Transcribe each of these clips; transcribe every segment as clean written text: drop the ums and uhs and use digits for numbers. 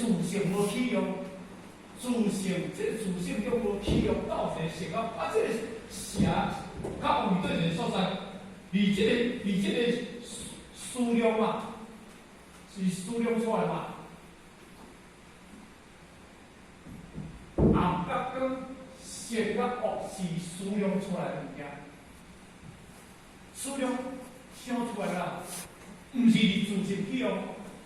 自性無起用，自性這個自性中無起用到一個善惡，啊，這個邪較往佗一個所在，佇這個思量嘛，是思量出來嘛。暗佮光，善佮惡是思量出來的物件，思量想出來啦，毋是佇自性起用，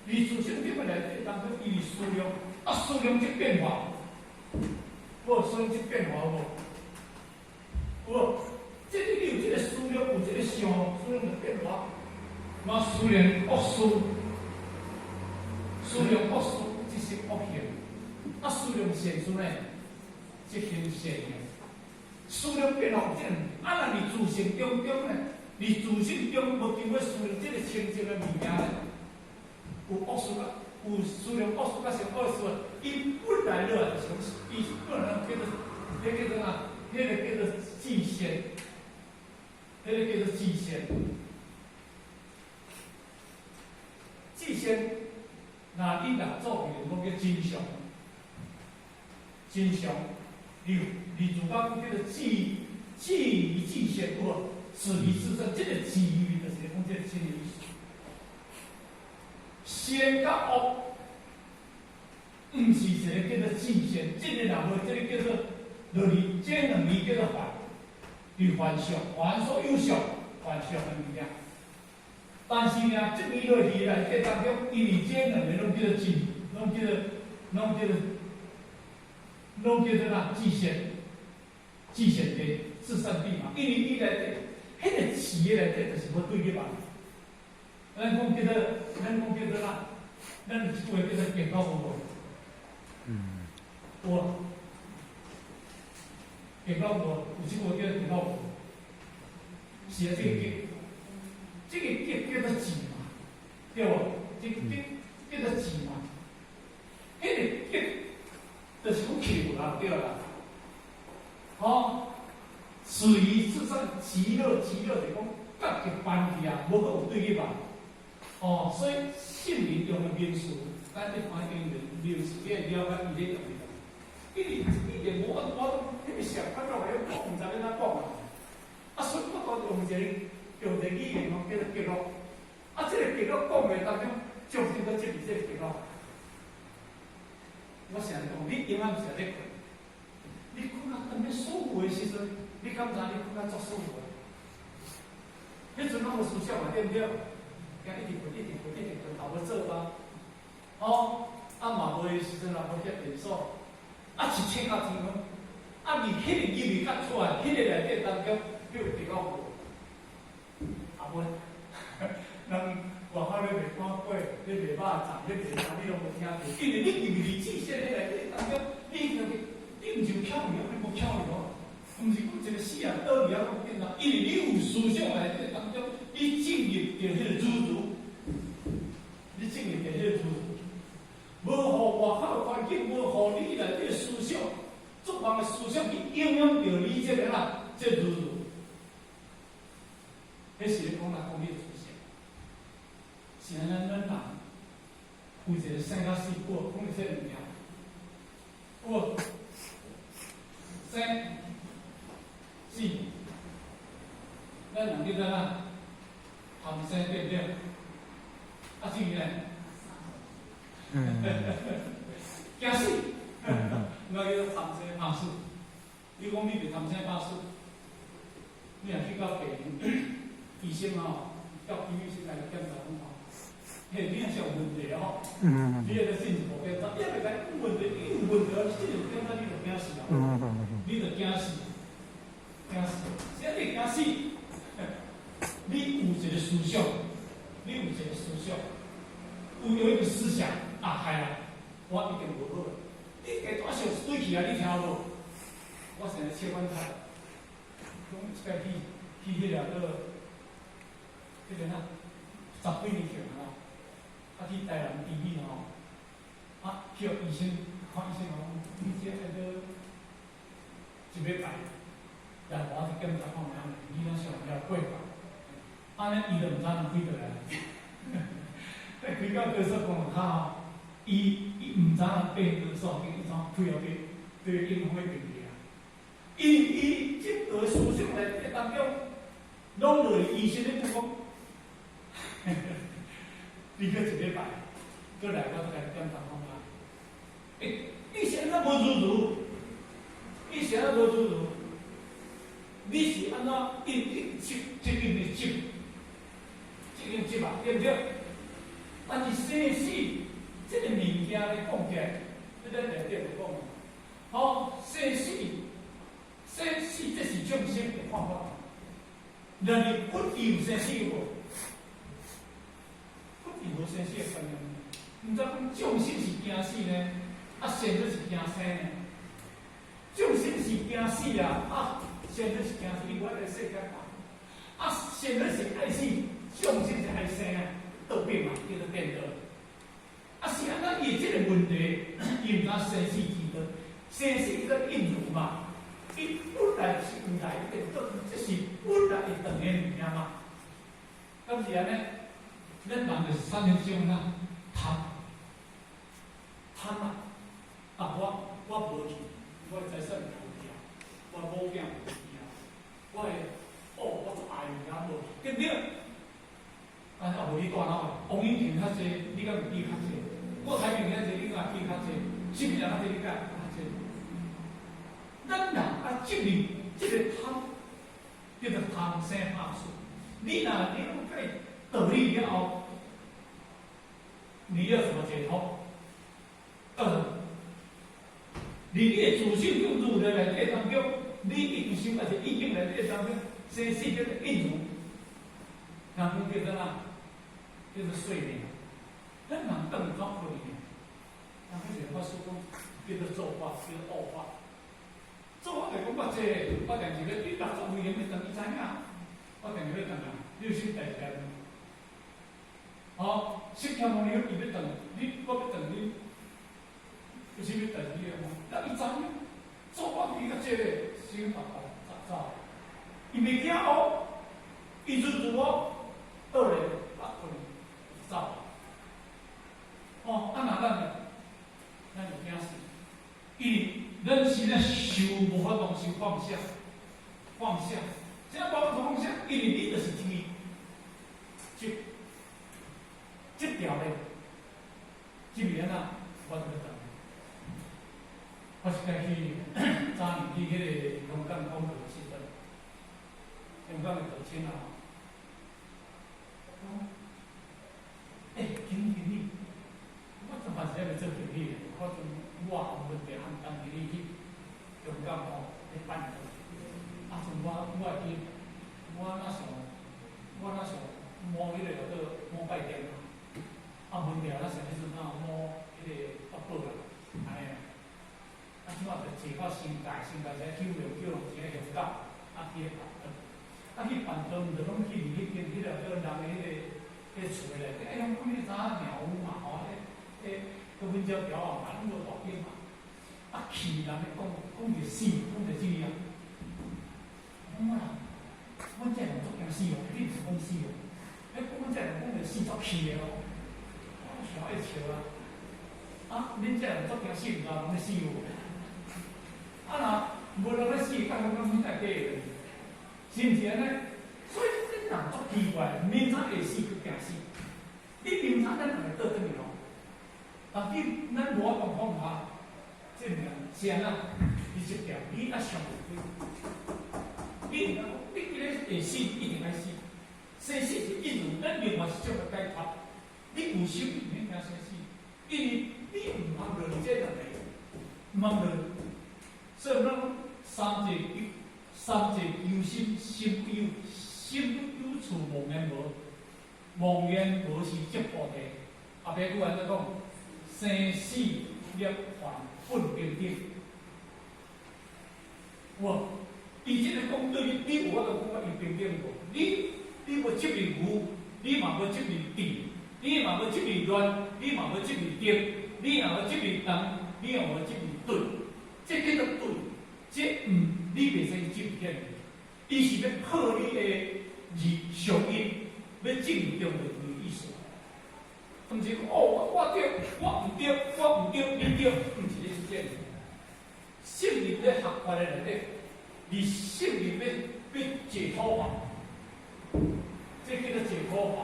佇自性頂面內底當中，伊是思量，啊思量即變化，無思量即變化無？有，這個你有這個思量，有這個想，思量就變化。嘛思量惡事，思量惡事即是惡行，啊思量善事呢，即行善行。思量變化有這個，啊若佇自性中中呢，佇自性中無經過思量這個清淨的物件呢，有惡事甲有思量惡事佮善惡事，伊本來落來就是講，伊本來叫做，彼叫做啥？彼個叫做至善，彼個叫做至善。至善，若你若做起來，講叫真相，真相，佇儒家講叫做至至理至善，有無？至理至善，這個至理就是講這個真的意思。善佮惡，毋是一個叫做至善，這個若無，這個叫做落去，這兩字叫做幻，佇幻想，幻所有相，幻想的物件。但是呢，這邊落去內底當中，因為這兩个攏叫做真，攏叫做啥？至善，至善地，至善地嘛。因為伊內底，彼個詞內底就是無對立嘛。咱講叫做啥？咱有一句話叫做見到無無？有無？見到無？有這句話叫做見到無？是啊，這個結，這個結叫做智嘛，對無？這個結叫做智嘛。彼個結就是講求啦，對啦。吼，此於至善極樂，極樂就是講甲極搬去啊，無閣有對立嘛。哦，所以聖人用的名詞，咱一般用的名詞，你會了解伊咧用的。因為伊連無我彼個想法落來，我毋知欲按怎講啊。啊，所以我都用一個語言吼，叫做極樂。啊，這個極樂講的當中，重點閣這是這個極樂。我成日講，你永遠毋是咧睏，你睏啊當欲舒服的時陣，你敢知你睏啊足舒服的？彼陣攏無思想嘛，對毋對？驚一直睏，一直睏，一直睏，頭無做嗎？吼，啊嘛無的時陣也無遐電數，啊一醒到天光，啊你彼個入去較出來，彼個內底當中，你有極樂無？啊無，人外口咧賣碗粿，咧賣肉粽，咧賣啥，你攏無聽著，因為你入去至善彼內底當中，你已經你毋是有巧妙，你無巧妙，毋是講一個死人倒佇遐攏變啦，因為你有思想內底當中，你進入著彼個主如，你進入著彼個主如，無予外口的環境，無予你內底思想，作夢的思想去影響著你這個啦，這如如，彼是咧講啦，講你的思想，是按呢咱人有一個生佮死，有講這個物件，有生死，咱人叫做啥？貪生對毋對？啊，至於呢？驚死，那叫做貪生怕死。你講你袂貪生怕死，你若去到病醫生吼，到醫院先來檢查講吼，嘿，你若是有問題吼，你愛進一步檢查，你抑袂共有問題，你有問題，你進一步檢查你就驚死啊！你就驚死，驚死，啥物驚死？你有一個思想，你有一個思想，有一個思想啊，係啦，我一定無好。你加怎想對起來，你聽無？我成日笑阮太，講一擺去彼個個，彼個啥，十幾年前吼，啊去台南醫院吼，啊去予醫生看醫生講，你這個一禮拜，來我去檢查看覓，你若上了過按呢伊就毋知通開倒來。彼開到高速公路口吼，伊毋知知影變做煞經，怎開後邊對影響咧變去啊？因為伊這個思想內底當中，攏落醫生咧講，你閣一禮拜，閣來我閣共你檢查看覓。欸，你是按怎無自如？你是按怎無自如？你是按怎應應執這間的執，這間執啊，對毋對？但是生死這個物件咧講起來，你咱內底就講，吼，生死，生死這是眾生的看法。但是佛伊有生死無？佛伊無生死的觀念，毋知講眾生是驚死呢，啊，仙女是驚生呢？眾生是驚死啊，啊，仙女是驚死，伊無愛來世間看。啊，仙女是愛死，眾生是愛生啊，倒變嘛，叫做顛倒。啊，是按怎伊這個問題，伊毋知生死之道，生死叫做應如嘛。伊本來是有來的，這是本來會斷的物件嘛。敢是按呢？咱人就是產生這種啊貪，貪啊！啊，我無去，我的財產無去啊，我某囝無去啊，我的哦，我足愛的物件無去，對毋對？啊，啊無你大腦的，王永慶較濟，你敢會記較濟？郭台銘較濟，你敢會記較濟？什麼人較濟，你敢會較濟？咱人啊，執著這個貪，叫做貪生怕死。你若了解道理了後，你要怎麼解脫？你的自性中如來內底當中，你一直心還是意境內底當中，生死叫做一如，人講叫做啥？叫做睡眠。咱人轉去怎睏呢？人彼一個法師講，叫做做法，叫做惡法。做法就講我這個，我定是欲你60歲欲轉，伊知影。我定是欲轉啊，你有啥代誌來問？吼，釋迦牟尼伊欲轉，你我欲轉你，有啥物代誌來問？咱伊知影，做法伊較這個，先白白走走，伊袂驚哦，伊自自我倒咧啊，睏走。哦，啊若咱呢？咱就驚死，因為咱是咧修無法度修放下，放下，這無法度放下，因為你就是一個，這這條咧，這邊啊，我就欲轉。我是該去早年去彼個香港講課的時陣，香港的道親啊，講，欸，經經理，我怎嘛是還袂做經理的，我陣我有問題，函當經理去香港吼，咧辦桌。啊，陣我會記，我若想摸彼個叫做摸拜店啊，啊，問題若想彼陣啊摸彼個八寶啊，按呢啊。啊，這馬就坐到新界，新界才九龍，九龍前香港，啊去咧辦桌。啊去辦桌，毋就攏去佇彼間彼個叫人的彼個厝內底，哎，講你知影鳥屋嘛吼？迄迄閣阮遮條仔嘛，攏無大間嘛。啊去人咧講講著死，講著這個啊。講啊，阮這人足驚死哦，你毋是講死哦？欸，講阮這人講著死足氣的哦。我想愛笑啊！啊，恁這人足驚死，毋知人咧死無？啊若無人咧死，敢講講你才假的，是毋是按呢？所以這人足奇怪，明知會死，閣驚死。你明知咱人會倒轉去吼，但你咱無法度放下，這物件是按怎？你這條，你愛想你毋通講，你今日會死，一定愛死。生死是一如，咱另外一種的解脫。你有心毋免驚生死，因為你毋通落這兩個，毋通落。所以咱三界三界求心，心不有，心不有處妄言無，妄言無是即菩提。後壁句按怎講？生死涅槃本平等。哇！伊這個講對你，你有法度講伊平等無？你無執著無，你嘛無執著智，你嘛無執著亂，你嘛無執著定，你也無執著動，你也無執著對。這叫做對，這毋你袂使去執著。伊是欲破你的二相應，欲證中的意思。毋是講哦，我對，我毋對，我毋對，你對。脫的內底，你性裡面欲解脫法，這叫做解脫法。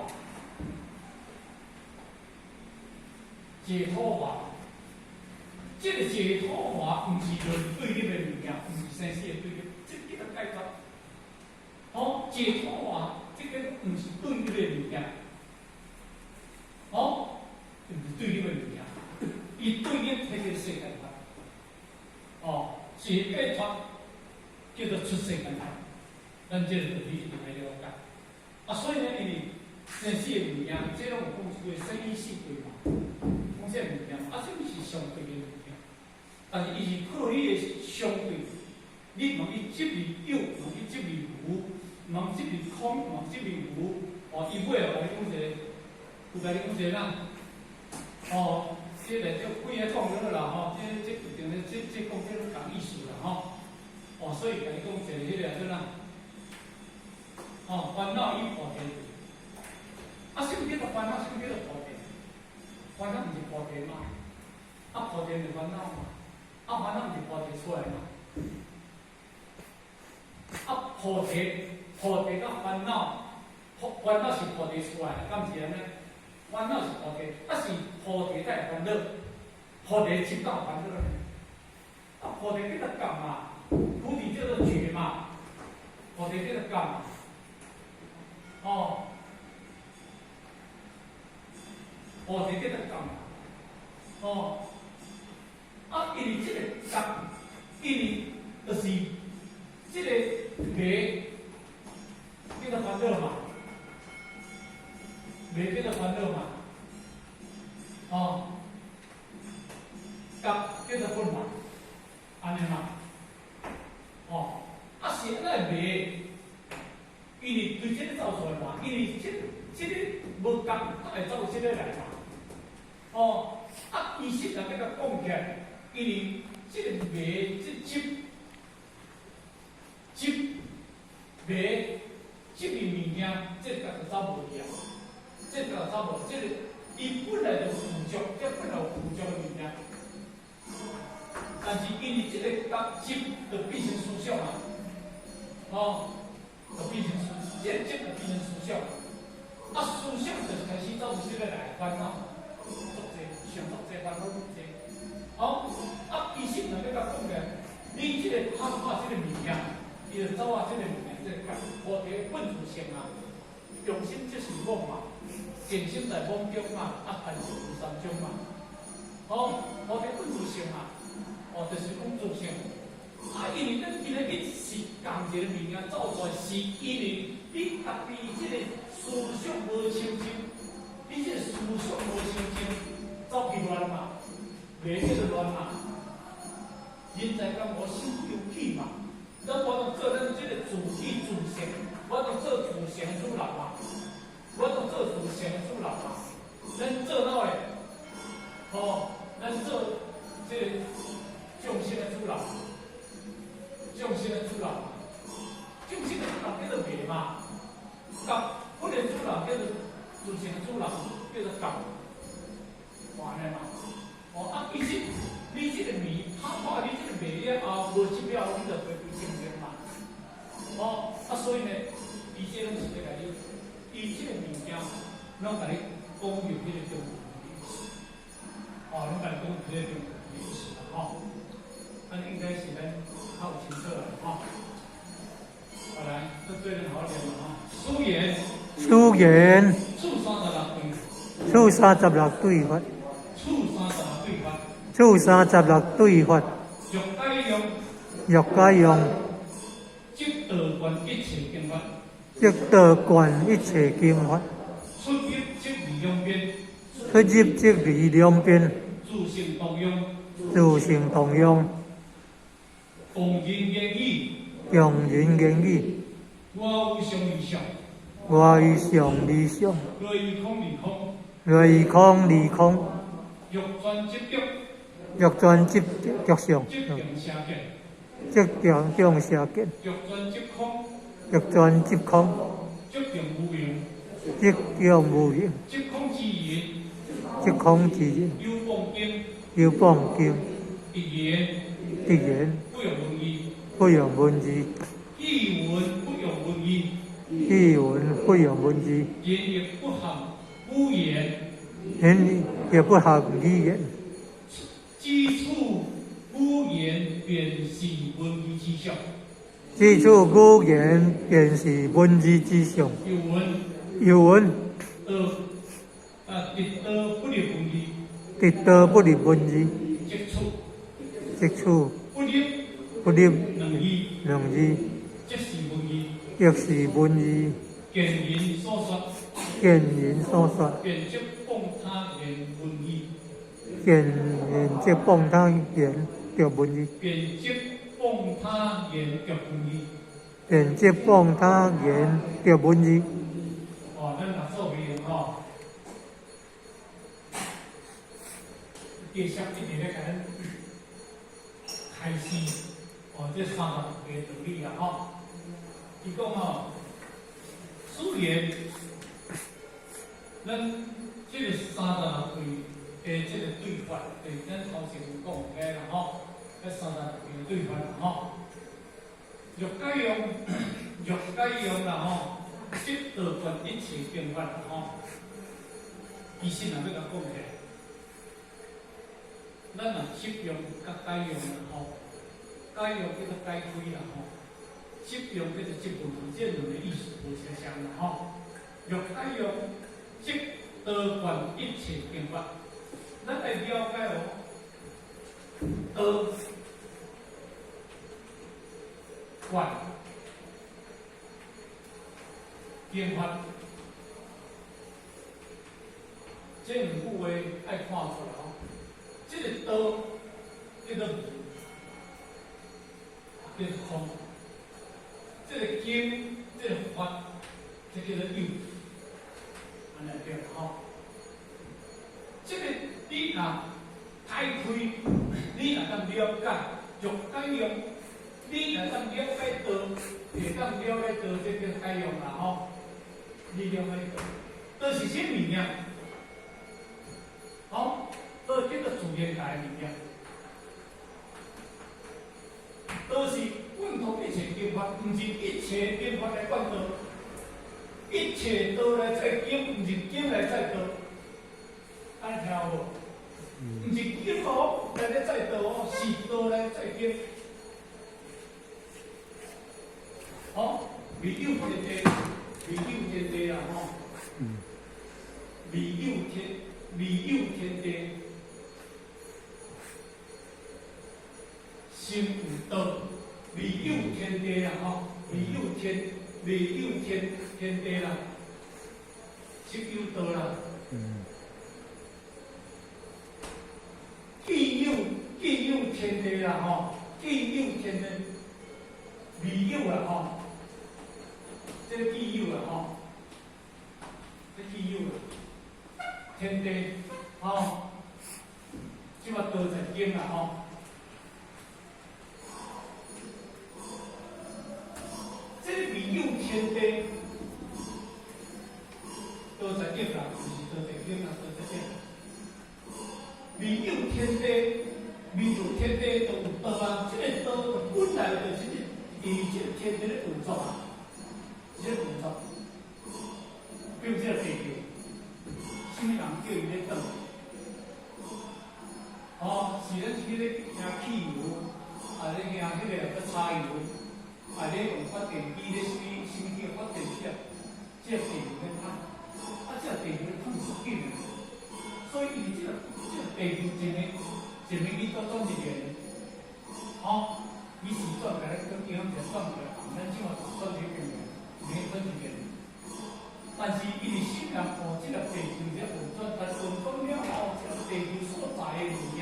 解脫法，這個解脫法毋是論對立的物件，毋是生死的對立，這個叫做解脫。哦，解脫法，這個毋是對立的物件。哦，毋是對立的物件，伊對立彼個世間法。哦，解脫叫做出世間法，咱這個道理一定愛了解。啊，所以呢，因為生死的物件，這攏有講一句生死四對嘛，講這個物件，啊，這毋是相對的物件，但是伊是靠你的相對，你問伊執於有，問伊執於無，問執於空，問執於無，哦，伊尾後共你講一個，有共你講一個啥？哦，這個就幾个講了啦吼，這一定咧，這講這攏仝意思啦吼。哦，所以共你講一個彼個做啥？哦，煩惱與菩提。啊，啥物叫做煩惱？啥物叫做菩提？煩惱毋是菩提嗎？啊，菩提毋是煩惱嘛？啊，煩惱毋是菩提出來嘛？啊，菩提，菩提佮煩惱，煩惱是菩提出來，敢毋是按呢？煩惱是菩提，啊是菩提才會煩惱，菩提執到煩惱呢？啊，菩提叫做覺嘛，菩提叫做覺嘛，菩提叫做覺嘛，哦，菩提叫做覺嘛，哦，啊，因為這個覺，因為就是這個迷叫做煩惱嘛，迷叫做煩惱嘛，哦，覺叫做佛嘛，按呢嘛，哦，啊是按怎會迷？因為對這個走出來嘛，因為這個無覺，才會走這個來嘛。哦，啊，其實若欲共講起來，因為這個迷，這執執迷執的物件，這個就走無去啊，這個就走無，這個伊本來就附著，這本來有附著的物件，但是因為這個覺執就變成思想啊，哦，就變成思，這個執就變成思想，啊，思想就開始走出這個來煩惱，足濟，想足濟煩惱足濟，哦，啊，其實若欲共講起來，你這個看法這個物件，伊就走啊這個物件，這個覺菩提本自性啊，眾生即是妄嘛，見性在妄中嘛，啊，凡是有三種嘛，哦，菩提本自性嘛，哦，就是講自性。啊，因為咱今日去是仝一個物件走出來，是因為你家己這個思想無清淨，你這個思想無清淨，走去亂嘛，迷叫做亂嘛。人在江湖心有氣嘛，咱無當做咱這個自體自性，無當做自性的主人嘛，無當做自性的主人嘛。咱做哪會？哦，咱做這個眾生的主人，眾生的主人，眾生的主人叫做迷嘛，覺，佛的主人叫做自性的主人，叫做覺，按呢嘛。哦，啊，其實你這個迷，看破你這個迷了後，無執了後，你就回歸清淨嘛。哦，啊，所以呢，伊這攏是咧共你，伊這個物件，攏共你講入彼個中文的意思。哦，攏共你講入彼個中文的意思啦，吼。按呢應該是咱較有清楚啦，吼。好來，這對恁好點啦，吼。書言。書言。處三十六對。處三十六對法。處三十六對法。處三十六對法。欲解用。欲解用。即道觀一切經法。即道觀一切經法。出入即離兩邊。出入即離兩邊。自性同用。自性同用。共人言語。共人言語。我無常離相。我無常離相。類空離空。類空離空。欲轉執著。欲轉執著相。即定邪見。即定中邪見。欲轉執空。欲轉執空。即定無明。即定無明。執空之人。執空之人。有謗經。有謗經。直言。直言。不用問義。不用文字，意文不用文字，意文不用文字，言亦不含語言，言也不含語言。知此語言便是文字之相。知此語言便是文字之相。又云，又云，道啊，得道不入文字，得道不入文字，即出即處不入不入兩字，兩字，即是文字。亦是文字。見人所說，見人所說，便即放他言文字，見人即放他言著文字，便即放他言著文字。便即放他言著文字。哦，咱若做袂用吼，繼續一直咧共咱開示哦，這三十六個道理啊吼。伊講吼，雖然咱這個三十六對的這個對法，就是咱頭前有講的啦吼，這三十六對的對法啦吼。若解用，若解用啦吼，即道觀一切經法啦吼。其實若欲共講起來，咱若執用佮解用啦吼，解用叫做解開啦吼，執用叫做執文，這兩个意思無相像啦吼。若解用，即道觀一切經法，咱愛了解哦，道觀經法，這兩句話愛看出來哦。這個道叫做無，叫做空；這個經，這個法，這叫做有，按呢對吼。這個你若解開，你若當了解，欲解用，你若當了解道，會當了解道，這叫解用啦吼。你了解道，道是啥物件？吼，道叫做自然界的物件。道是貫通一切經法，毋是一切經法來貫道，一切道來載經，毋是經來載道。按呢聽有無？毋是經哦來咧載道哦，是道來載經。吼，未有天地，未有天地啦吼。未有天，未有天地，先有道。未有天地啦吼，未有天，未有天天地啦，即有道啦。既有既有天地啦吼，既有天地，未有啦吼，這個既有啦吼，這既有啦，天地吼，這馬道在經啦吼。這個未有天地，道在經啦，毋是道在經啦，道在經。未有天地，未有天地就有道啊！這個道就本來就是佇這個天地咧運作啊，這個運作。比如這個地球，啥物人叫伊咧轉？哦，是咱是咧行汽油，啊咧行彼個閣柴油，啊咧用發電機咧啥物啥物叫發電機啊？這個地球咧轉，啊這個地球咧轉足緊的，所以伊這個這個地球前面前面去倒轉一個，吼，伊是轉過來，閣叫咱轉過來，咱這馬轉這邊的，免轉一邊。但是伊佇心內哦，這個地球在運轉，但運轉了後，這個地球所在的物件，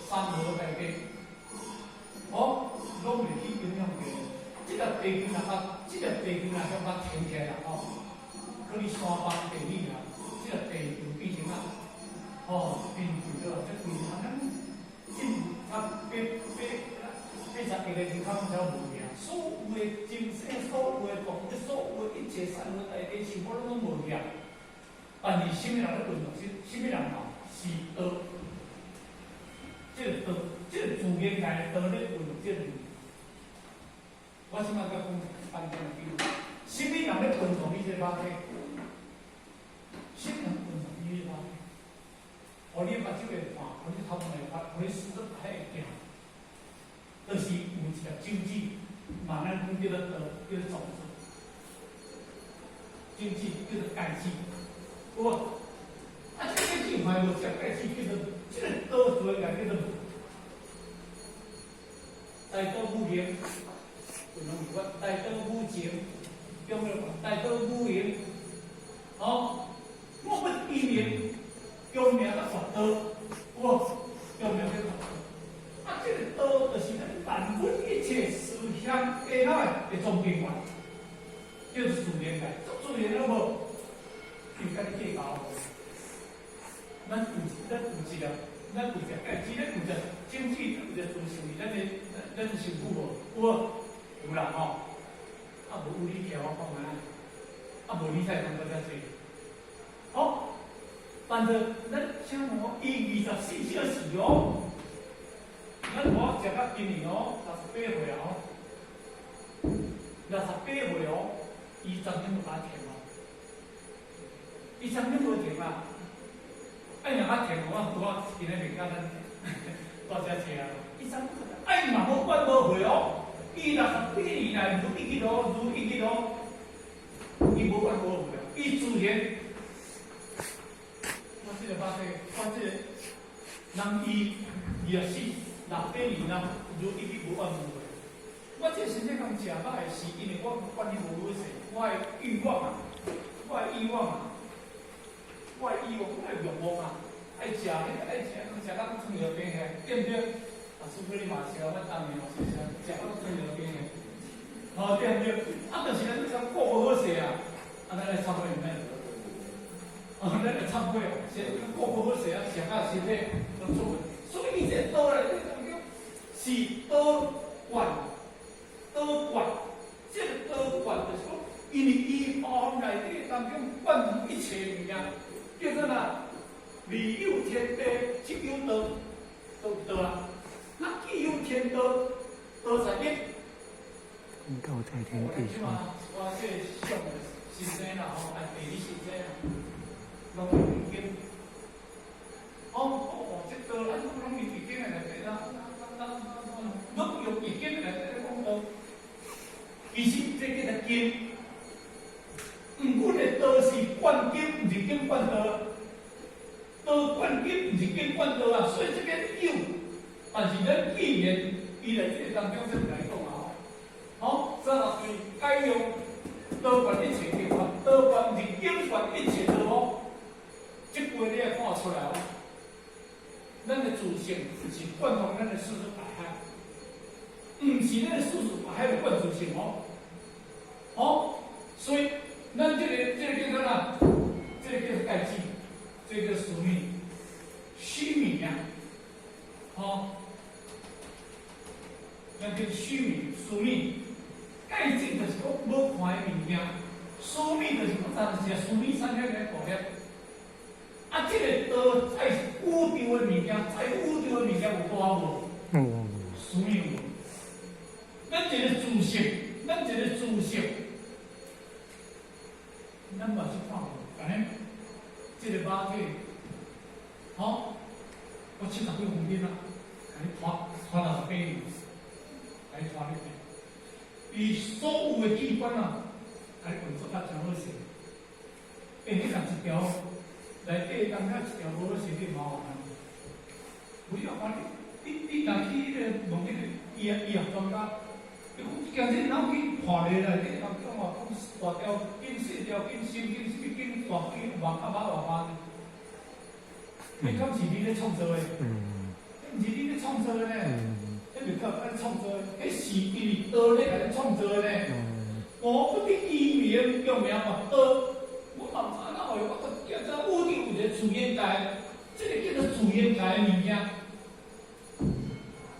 山河大地，哦，攏會去影響著。這個地球若甲，這個地球若向較停起來啦，吼，去你山崩地裂啦，這個地球變成啊，吼，變成了這規個咱進差八八八十億個人口才無去啊，所有的精神，所有的動物，所有的一切山河大地，全部攏無去啊。但是啥物人咧運動？啥物人吼是道，這個道，這個自然界的道咧運動這個物。我這擺佮講簡單的比喻，啥物人咧運動你這個肉體？啥物人運動你這個肉體？予你目睭會看，予你頭毛會發，予你四肢會行，就是有一粒種子，嘛咱講叫做道，叫做種子。種子叫做芥子，有無？啊，這個芥子有無這芥子叫做這個道做來叫做大道無形，有攏有我大道無情，叫咩？大道無形，吼，我不依名，叫名叫佛道，有無？叫名叫佛道。啊，這個道就是咱萬物一切思想下頭的總根源，叫做自然界，足自然了無？伊共你計較。咱有一個，咱有一個芥子，咱有一個種子，有一個自性佇咱的身軀無？有無？有啦吼。啊，無有你聽我講啊，啊無你才講閣較濟。好，反正咱請問我，伊24小時哦，咱我食到今年哦，68歲啊吼，68歲哦，伊昨天無甲停哦，伊昨天無停啊。哎，若較停，我拄仔今日袂甲咱大家坐啊。伊昨哎嘛無管無悔哦，伊68年來如一日哦，如一日哦，伊無怨無悔，伊自然。我這個肉體，我這個人伊24、68年啊，如一日無怨無悔。我這身體通食肉的是因為我管理無好勢，我的欲望啊，我的欲望啊。我的欲望，我的欲望啊，愛食，彼個愛食，食到糖尿病的，對毋對？啊，除非你嘛是啊，阮當年嘛是食，食到糖尿病的，吼，對毋對？啊，就是咱這過無好勢啊，啊，咱來懺悔毋免？啊，咱來懺悔啊，是過無好勢啊，食到身體攏出問題。所以伊這道內底當中是道觀，道觀，這個道觀就是講，因為伊包含內底當中貫通一切物件。叫做哪？理有天地，即有道，都有道啊。那既有天道，道在一。道在天地中。我這個上的先生啦，吼，啊，地理先生啊，攏用易經。哦哦，這道咱攏用易經來內底啦，攏用易經來底講道。其實這叫做經。毋阮的道是貫經，毋是經貫道。道貫經，毋是經貫道啊。所以這個有，但是咱既然伊來這個當中這來講啊，吼，好，這對改用道貫一切經法，道貫毋是經貫一切道哦。這句你愛看出來哦。咱的自性是貫通咱的四大海，毋是咱的四大海的貫自性哦。好，所以。咱這個叫做哪？這個叫做芥子，這個叫須彌，須彌啊，吼，咱叫須彌，須彌。芥子就是講無看的物件，須彌就是講暫時須彌山遐個大粒。啊，這個道在宇宙的物件，在宇宙的物件有大無？嗯。須彌有無？咱一個自性，咱一個自性。咱嘛是看過，安呢，這個肉體，吼，我70幾公斤啊，共你拖拖68年，共你拖咧伊所有的器官啊，共你運作甲誠好勢。欸，你共一條內底當遐一條無好勢，你麻煩。不要看你，你若去彼個問彼個醫學專家，伊講今日腦筋破裂內底，人講話講大條筋、細條筋、神經、啥物筋、大筋、外較肉偌大呢？彼敢是你咧創造的？毋是你咧創造的呢？彼袂靠按創造的，彼是因為道咧共你創造的呢。我不得依名叫名嘛道，我嘛毋知按怎會，我就叫做宇宙有一個自然界，這個叫做自然界的物件。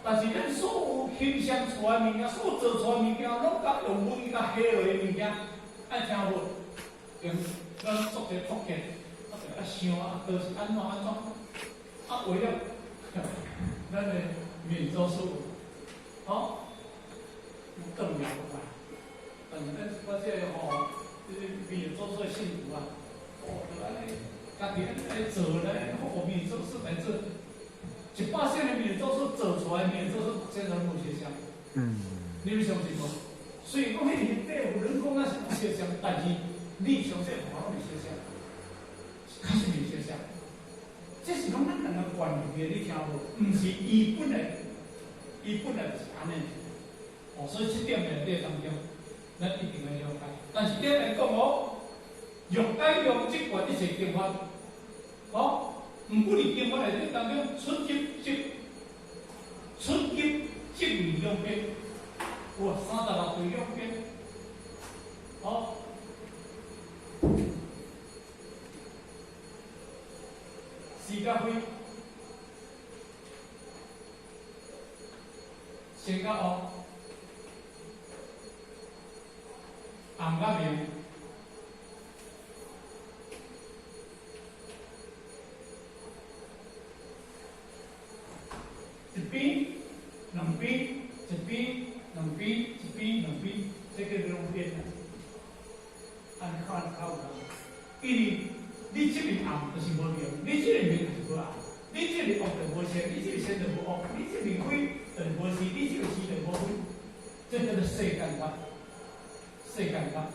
但是咱所有形象出來的物件，所有做出來的物件，攏共用文共下落的物件，愛聽無？用咱做一個托結，啊，就愛想啊，道是按怎按怎，啊，為了咱的免做事，好，動搖落來。但是咱我這個吼，這個密宗的信徒啊，哦，就按呢，家己按呢做咧，哦，密宗師來做，100線的密宗師做出來，密宗師現在無相像。你欲相信無？所以講，彼個底有人講啊是無相像，但是你相信無攏是相像，確實是相像。這是講咱兩个關係的，你聽無？毋是伊本來，伊本來就是按呢。哦，所以這點內底當中，咱一定愛了解。但是頂面講哦，欲解用即決一切經法，哦，毋過佇經法內底當中，出入即出入即味兩邊，有36對兩邊，哦。是甲非，善甲惡，暗甲明，一邊、兩邊，一邊、兩邊，一邊、兩邊，這叫兩邊啊。按呢看較有因為你這邊暗就是無明，你這邊明就是無暗。你這邊惡就無善，你這邊善就無惡，你這邊非就是無是，你這個是就無非，這叫做世間法。世間法，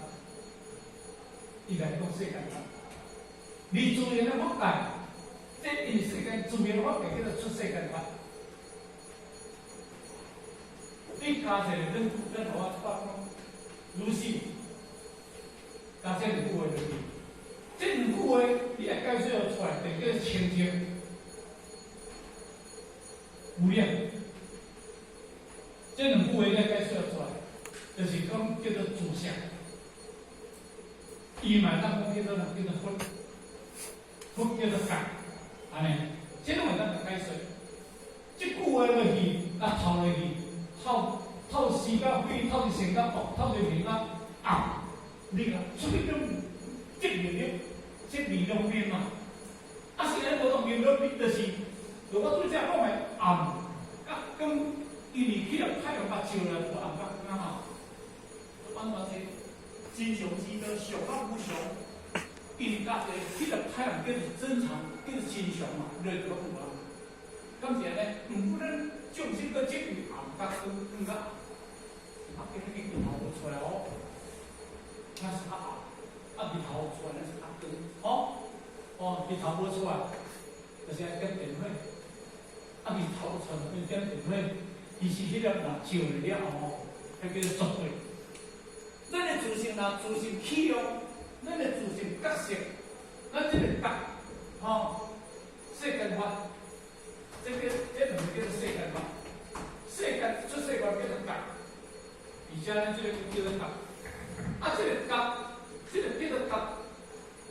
伊來講世間法。離自然的法界，這因世間自然法界叫做出世間法。你加一個恁予我講，如是，加這兩句話落去。這兩句話，你若解釋出來，就叫清淨無量。這兩句話你解釋出來，就是講叫做自相。伊嘛當講叫做叫做佛，佛叫做覺，按呢，這攏會當解釋。這句話落去，啊透落去，透透是甲非，透善甲惡，透明甲暗，你看出去種即明的，即明兩邊嘛。啊，是安無當明兩邊，就是，就我拄才講的暗佮光，因為彼個太陽把照來無暗佮光啊。按怎這真常之道，常佮無常，因為佮彼個太陽叫做真常，叫做真常嘛，落去攏有啊。敢是按呢？毋過咱眾生閣執著暗佮光，光佮暗，啊，今日日頭無出來哦，那是較暗，啊，日頭出來那是較光，哦，哦，日頭無出來，就是愛點電火，啊，日頭出來變點電火，伊是彼個若照了了後吼，彼叫做絕對。咱的自性若自性起用，咱的自性覺性，咱這個覺，吼，世間法，這個這兩個叫做世間法，世間出世法叫做覺，而且咱這個叫做覺，啊，這個覺，這個叫做覺，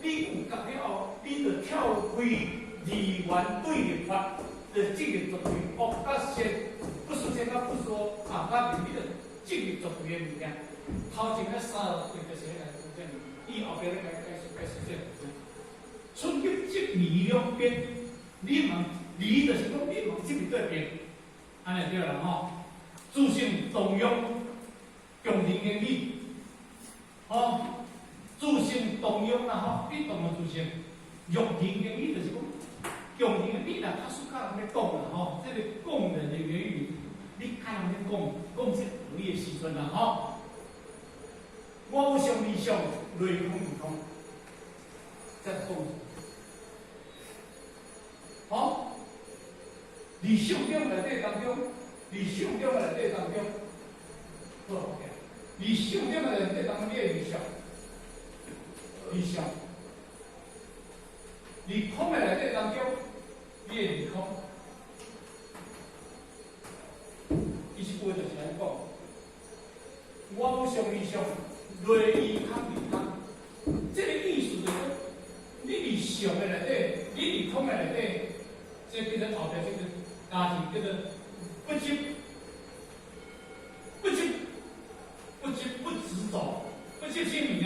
你有覺了後，你就跳開二元對立法，就進入絕對惡佮善，不說善佮不說暗佮明，你就進入絕對的物件。頭前那三對就是彼個這樣，伊後壁咧解解釋解釋這個。出入即離兩邊，你問離就是講你問這邊對邊，按呢對啦吼。自性動用，共人言語，吼，自性動用啦吼，你動用自性，欲人言語就是講，共人言語若較輸佮人咧講啦吼，這個共人的言語，你佮人咧講，講這道理的時陣啦吼。我無相離相，類空離空，再講，好，佇相中內底當中，佇相中內底當中，好，佇相中內底當中，你會離相，離相，佇空的內底當中，你會離空。伊這句話就是按呢講，我無相離相。類於空離空，這個意思就是講，你佇相的內底，你佇空的內底，這叫做後壁這個加字叫做不執，不執，不執不執著，不執啥物件？